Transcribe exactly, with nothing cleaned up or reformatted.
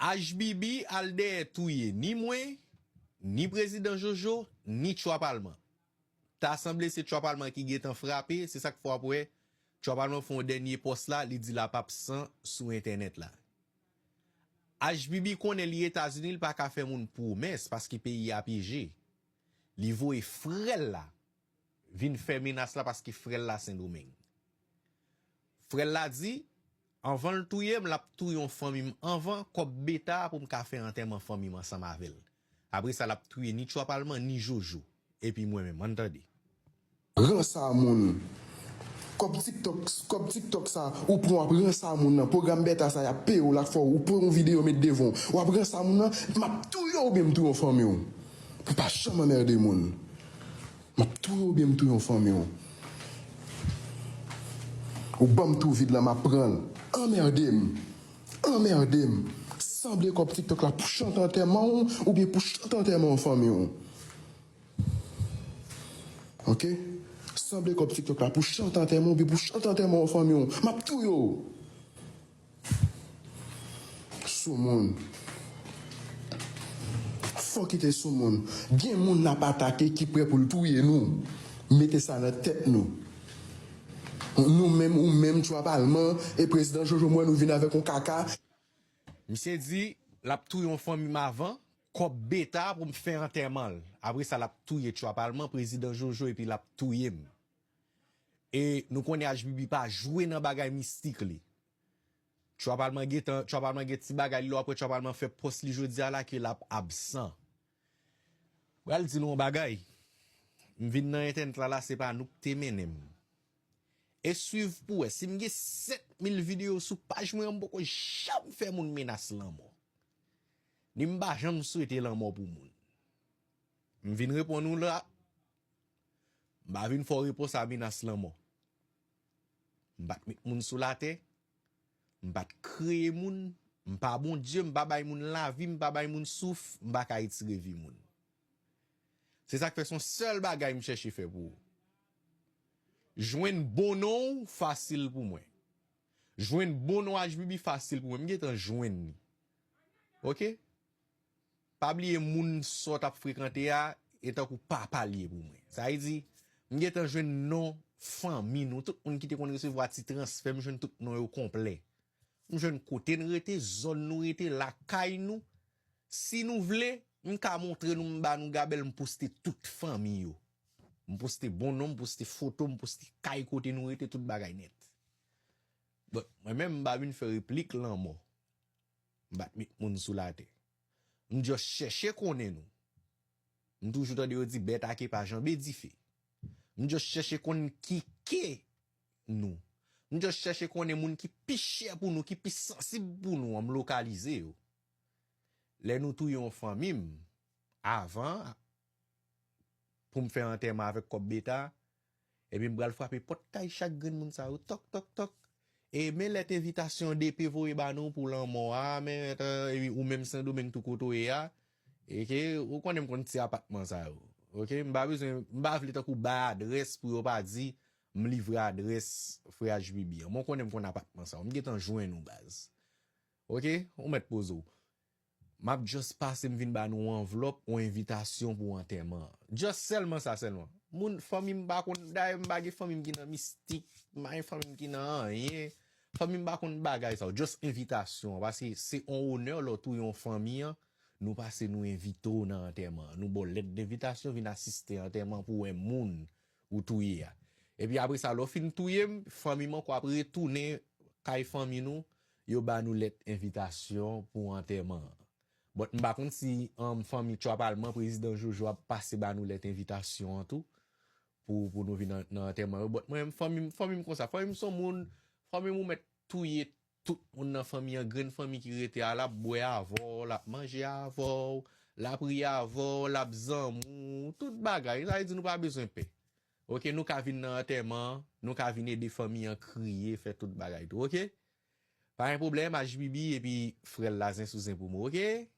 H B B al dèyè touye ni mwen, ni prezidan Jojo, ni Tchwa Palman. Ta sanble se Tchwa Palman ki gentan frape, se sa k fè w ap wè Tchwa Palman fè yon dènye pòs la, li di l ap absan sou entènèt la. H B B konnen li Etazini, li pa ka fè moun pwomès paske peyi a pyeje. Li voye frè l la vin fè menas la paske frè l la Sendomeng. Frè l la di, anvan l touye m, l ap touye yon fanmi m anvan, kòb beta a pou m ka fè antèman fanmi m ansanm avè l. Apre sa, l ap touye ni Tchwa Palman, ni Jojo. Epi mwen menm, ann tande. Ransa moun. Kòb TikTok, kòb TikTok sa, ou pran w ap ransa moun nan. Pwogram beta sa, y ap peye w, l ap fè w, ou pran yon videyo, met devan w. W ap ransa moun nan, m ap touye w oubyen m touye yon fanmi w. M pa janm anmède moun. M ap touye w oubyen m touye yon fanmi w. Ou ban m tou vid la, m ap pran l. Anmède m. Anmède m. Sanble kòb TikTok la pou chante antèman w oubyen pou chante antèman yon fanmi w. Ok? Sanble kòb TikTok la pou chante antèman w oubyen pou chante antèman yon fanmi w. M ap touye w. Soumoun. Fò kite soumoun. Gen moun n ap atake ki prè pou l touye nou. Mete sa nan tèt nou. Nou menm, ou menm, Tchwa Palman, e prezidan Jojo, m wè nou vin avèk yon kaka. Misye di, l ap touye yon fanmi m avan, kòb beta pou m fè antèman l. Apre sa, l ap touye Tchwa Palman, prezidan Jojo, epi l ap touye m. E nou konnen H B B pa jwe nan bagay mistik li. Tchwa Palman gentan, Tchwa Palman gen ti bagay li la, apre Tchwa Palman fè pòs li jodi a la ke l ap absan. Pral di nou yon bagay. M vin nan entènèt la, la se pa nou k te mennen m. E swiv pou wè, si m gen sèt mil videyo sou paj mwen an, m poko janm fè moun menas lanmò. Ni m pa janm swete lanmò pou moun. M vin reponn ou la, m pa vin fè w repons a menas lanmò. M pa t met moun sou latè, m pa t kreye moun, m pa Bondye, m pa bay moun lavi, m pa bay moun souf, m pa ka retire vi moun. Se sa k fè se yon sèl bagay m chèche fè pou ou. Jwenn bon non w fasil pou mwen. Jwenn bon non H B B fasil pou mwen. M gentan jwenn li. Ok? Pa bliye moun sa w t ap frekante a, e tankou papa l ye pou mwen. Sa vle di, m gentan jwenn non fanmi nou. Tout moun ki te konn resevwa ti transfè, m jwenn tout non yo konplè. M jwenn kote n rete, zòn nou rete, lakay nou. Si nou vle, m ka montre nou, m ba nou gabèl, m poste tout fanmi yo. M poste bon non, m poste foto, m poste kay kote nou rete, tout bagay nèt. Bon, mwen menm, m pa vin fè replik lanmò. M pa t met moun sou latè. M just chèche konnen nou. M toujou tande yo di bèt ake pa janbe dife. M just chèche konn ki ke nou. M just chèche konnen moun ki pi chè pou nou, ki pi sansib pou nou an, m lokalize yo. Lè nou touye yon fanmi m, avan, pou m fè antèman avèk kòb beta, epi m pral frape pòt kay chak grenn moun sa yo, tòk, tòk, tòk. E men lèt envitasyon D P voye ba nou pou lanmò a, men, epi ou menm Sendomeng tou kote w ye a, e ke ou konnen m konn ti apatman sa yo. Ok, m pa bezwen, m pa vle tankou bay adrès pou yo pa di m livre adrès frè H B B an. Mwen konnen m konn apatman sa yo. M gentan jwenn ou baz. Ok, ou mèt poze w. M ap just pase m vin ba nou yon anvlòp, yon envitasyon pou antèman an. Just sèlman sa sèlman. Moun, fanmi m pa konn, dayè m pa gen fanmi m ki nan mistik, m pa gen fanmi m ki nan anyen. Fanmi m pa konn bagay sa yo. Just envitasyon an, paske se yon onè lè w touye yon fanmi an, nou pase nou envite w nan antèman an. Nou ba w lèt denvitasyon, vin asiste antèman pou w wè moun ou touye a. Epi apre sa, lè w fin touye m, fanmi m ankò ap retounen kay fanmi nou, yo ba nou lèt envitasyon pou antèman an. But m pa konn si um, fanmi Tchwa Palman, prezidan Jojo ap pase ba nou lèt envitasyon an tou pou, pou nou vin nan, nan antèman yo. But mwen, fanmi m, fanmi m konsa, fanmi m se yon moun, fanmi m ou mèt touye tout moun nan fanmi an, grenn fanmi ki rete a, l ap bwè avè w, l ap manje avè w, l ap ri avè w, l ap zanmi w, tout bagay. Sa vle di nou pa bezwen pè. Ok, nou ka vin nan antèman an, nou ka vin ede fanmi an kriye, fè tout bagay tou, ok? Pa gen pwoblèm, H B B epi frè l la zen sou zen pou mwen, ok?